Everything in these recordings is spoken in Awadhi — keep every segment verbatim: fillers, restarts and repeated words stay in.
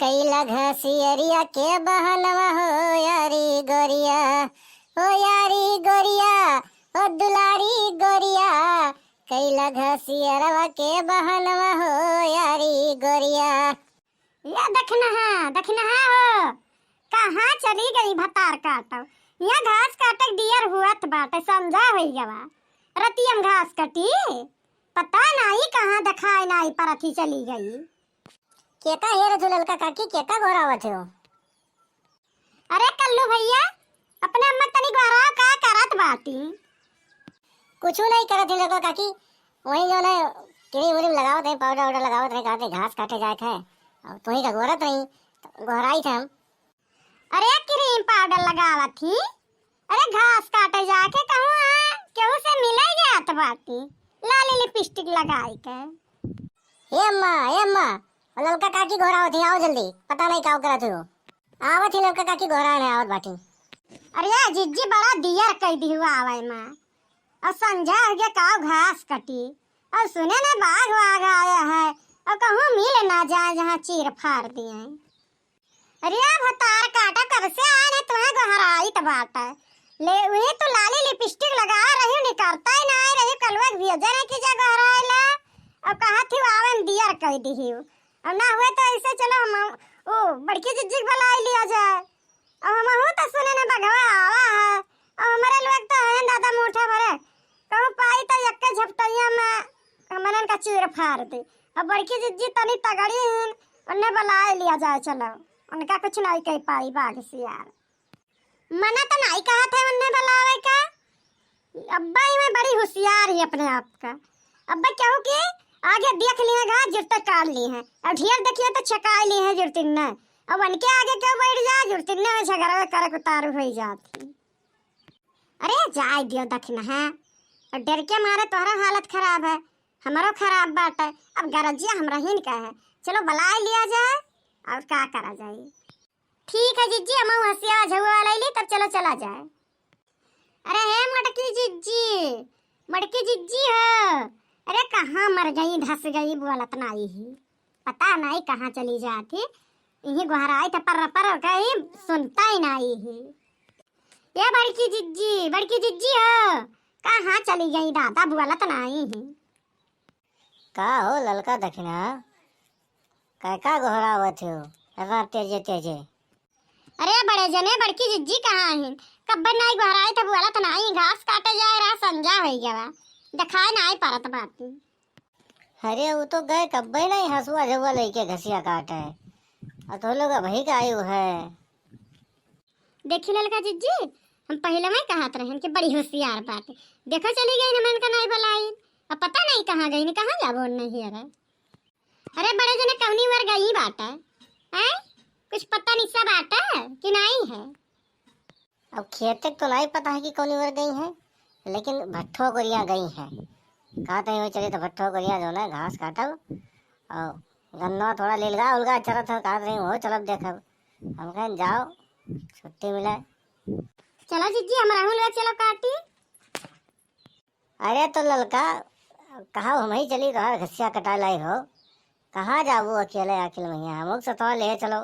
कैला घसियरिया के बहनवा हो यारी गोरिया, ओ यारी गोरिया, ओ दुलारी गोरिया, कैला घसियरवा के बहनवा हो यारी गोरिया। या दखिनहा, दखिनहा हो, कहाँ चली गई भतार काटब? या घास काटे के दियर हुअत बाटे, संझा होई गवा। रतियम घास कटी, पता नाई कहाँ देखाई नाई परत ही चली गई। केका हेर झुलल का काकी, केका गोहरावत हो? अरे कल्लू भैया, अपने अम्मा तनी गोहराव, का करत बाटी? कुछु नहीं करत ही ललका काकी, वही जो है क्रीम व्रीम लगावत रही, पाउडर वाउडर लगावत रही, कहते घास काटे जाए थे, अब तुही का गोहरत रही, तो गोहराई थे हम। अरे क्रीम पाउडर लगावत ही, अरे घास काटे जाके कहूँ आ, केहू से मिले जात बाटी, लाली लिपस्टिक लगाई के। ए अम्मा, ए अम्मा, वो ललका काकी गोहरावत ही, आओ जल्दी, पता नहीं का करत हो। आवत ही ललका काकी गोहरान है, आवत बाटी। अरे या जिज्जी बड़ा दियर कई दिहुआ आवे माँ, और संझा हो गया काव घास कटी, और सुने ने बाघ वाघ आया है, और कहूँ मिल ना जाए जहाँ चीर फाड़ दिए। अरे भतार काटा कब से आए ने तुम्हें गोहराइत बाटे। ले उही तो लाली लिपस्टिक लगा रही हूँ, निकरता ही ना रही, कलुआ के भेजे नहीं कीजा गोहराइला। अब कहा थी आवन दियर कह दी हूँ। अब ना हुए तो ऐसे चलो हम ओ बड़की जिज्जी के बुलाई लिया जाए। अब हमहू तो सुने ने बघवा आवा है। अब हमारे लोग तो हैं दादा मोटा भरे, कहूँ पाई तो यक्के झपटैया में हमरन का चीर फाड़ दे। अब बड़की जिज्जी तनी तगड़ी हिन, उन्हें बुलाए लिया जाए, चलो, उनका कुछ नहीं कह पाई बाघ सियार। मना तो नहीं कहा था उन्हें बुलावे का, अब्बा ही में बड़ी होशियार ही अपने आप का। अब्बा केहू के आगे देख लिए घा, जुरते काट लिए हैं, और ढेर देखिए तो छकाई लिए हैं जुरतिन ने। अब उनके आगे क्यों बैठ जा, जुरतिन ने में झगड़ा करे उतारू हो जाती। अरे जाए दियो दखिनहा, और डर के मारे तोहरा हालत खराब है, हमरो खराब बात है। अब गरजिया हमरा हिन का है, चलो बुलाए लिया जाए और का करा जाए। ठीक है जिज्जी, हम हंसिया झुआ वाला ले, तब चलो चला जाए। अरे हे मटकी जिज्जी, मटकी जिज्जी हो, अरे कहाँ मर गई, धस गई, बोलत नाई ही, पता नाई कहाँ चली जाती। यही गोहराई था पर पर कहीं सुनता ही नाई ही। ये बड़की जिज्जी, बड़की जिज्जी हो, कहाँ चली गई दादा, बोलत नाई ही। का हो ललका दखिना, का का गोहरावत हो इतना तेजे तेजे? अरे बड़े जने, बड़की जिज्जी कहाँ हैं? कब्बे नाई गोहराई था, बोलत नाई, घास काटे जाए रहा, संझा हो गया, दिखाए नाई परत बाती। अरे वो तो गए कब्बे नहीं, हसुआ झुआ लेके घसिया काटे, और तो लोग अभी का आयु है। देखी ललका जिज्जी, हम पहले में कहत रहन कि बड़ी होशियार बाटे। देखो चली गई हमन का नाई बुलाई, अब पता नहीं कहाँ गई, नहीं कहाँ जाबो नहीं। अरे, अरे बड़े जने कौनी वर गई बाटे, हैं? कुछ पता निशा बाटे कि नहीं है? अब खेते तो नहीं पता है कि कौनी वर गई है, लेकिन भट्ठो गोरिया गई है। कहत रही हो चली तो भट्ठो गोरिया जो ना घास काटब और गन्ना थोड़ा लेलगा उलगा चरत है, कहत रही हो चलब देखब। हम कहन जाओ, छुट्टी मिले। चलो जिज्जी, हम रहूँ लगा, चलो काटी। अरे तो ललका, कहा हम ही चली तोहार घसिया कटाए लाई हो, कहाँ जाबू अकेले आखिर मैया, हम लोग से तोहार ले चलो,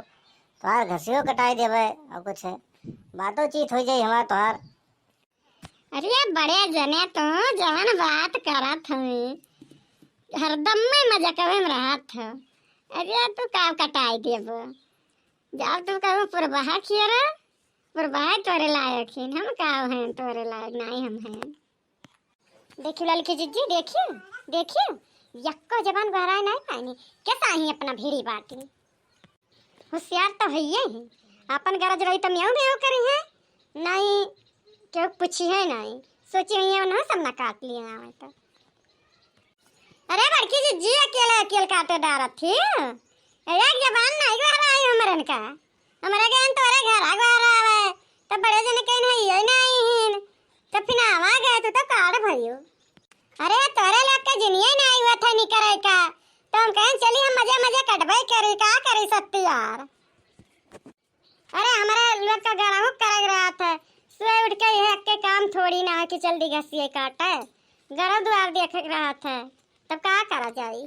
तोहार घसियो कटाए देवे और कुछ बातों चीत हो जाई हमार तोहार। अरे बड़े जने, तू जवन बात करत हवे, हरदम में मजकवे में रहत हो। अरे तू का कटाई देबो? जब तू कहू पुरबहा खियरा, पुरबहा तोरे लायक है, हम का हैं तोरे लायक? नहीं हम हैं। देखियो ललकी जिज्जी, देखियो, देखियो, यक्को जबान बहराए नहीं पानी, कैसा ही अपना भीड़ी बाटी। होशियार तो हइये ही, आपन गरज रही तो म्याऊं म्याऊं करी है, नहीं केहू पूछी है नहीं, सोची है उन्होंने सब ना काट लिए आवे तो। अरे बड़की जिज्जी, अकेले अकेले काटे डारत थी, एक जबान नहीं बहराई हमरन का, हमरे गए तोरे घर आ घर आवे, तो बड़े जन के नहीं है नहीं हिन, तो फिर आवा गए तू तो काट भयो। अरे तोरे लोग के जिनिये नहीं हुआ था निकरे का, तो हम कहें चली हम मजे मजे कटबे करी, का करी सत्ती यार। अरे, हमारे लोग का गरहू करग रहत है। सुबह उठ के यह के काम थोड़ी ना है कि जल्दी घसिए काटे। गरहू दुआर देख रहत है। तब का करा जाई?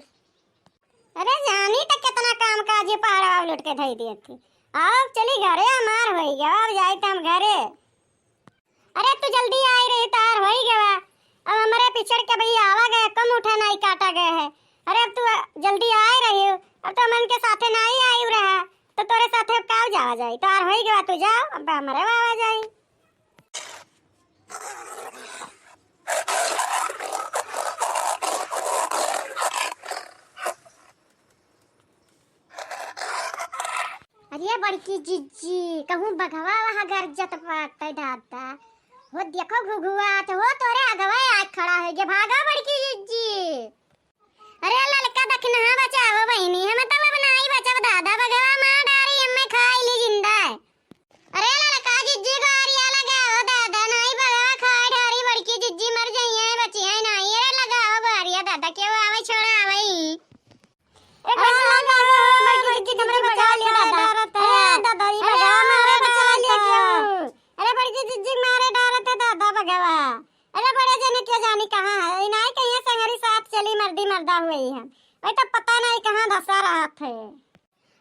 अरे जानी त कितना काम काज पहाड़वा उलट के धई देती। अब चली घरे, हमार होई गवा, अब जाई त हम घरे। अरे तू जल्दी आई रही, तार होई गवा। अब हमरे पिछड़ के भैया आवा गए, कम उठा नाई काटा गए है। अरे अब तू जल्दी आई रही, अब तो मन के साथे नाई आई रहा, तो तोरे साथे अब काव जावा जाई? तार होई गवा, तू जाओ, अब हमरे आवा जाई। अरे बड़की जिज्जी, कहूँ बघवा वहाँ गरजत बाटे दादा। हो देखो घुघुआत हो तोरे अगवे आके खड़ा होइ गे, भागा बड़की जिज्जी। अरे ललका दखिनहा बचाओ बहिनी, हम तब अब नाई बचब दादा, बघवा मार डारी, हमें खाई ली जिंदा है। अरे ललका जिज्जी गोहरिया लगाओ दादा, नाई बघवा खाए डारी, बड़की जिज्जी मर जइहैं, बचिहैं नाई। अरे लगाओ गोहरिया दादा, केहू आवै छोड़ा आवै। ए अरे गोहरिया लगाओ, बड़की जिज्जी हमरे बचा लिया दादा। अरे दादा, ई बघवा मारे डारत है। अरे बड़की जिज्जी मारे डारत है दादा बघवा। अरे बड़े जने के जानी कहाँ है, ई नाई कहिया संगरी साथ चली मर्दी मर्दा हुई है। वही तो पता नाई कहाँ धसा रहत है।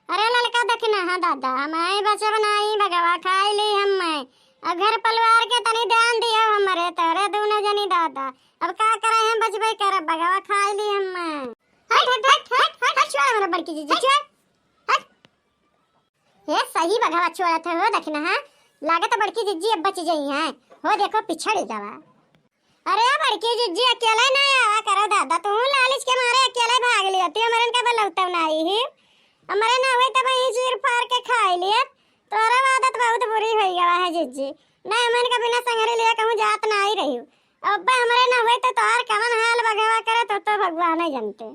अरे ललका दखिनहा दादा, हम आई बचब नाई, बघवा खाई ली हमें। अब घर परिवार के तनी ध्यान दियो हमरे, तोरे दूनो जनी दादा। अब का करे, हम बचबे करब, बघवा खाई ली हमें। हट, हट, हट, हट, हट, हट, छोड़ हमरा बड़की जिज्जी, छोड़। हट। ए सही बघवा छोड़त है हो दखिनहा, लागत बड़की जिज्जी अब बच जइहैं। हो देखो पिछड़ गवा। अरे बड़की जिज्जी, अकेले ना आवा करो दादा, तू लालच के मारे अकेले भाग लियो, तू हमरन का बलौतव ना आई ही। हमरे ना हुए तब यही चीर फाड़ के खाई लिए। तोरा आदत बहुत बुरी होई गवा है जिज्जी, ना हमन का बिना संगरी लिए कहूँ जात ना आई रही। अब हमरे ना हुए तो तोहार कवन हाल बघवा करे तो, तो भगवान ही जानते।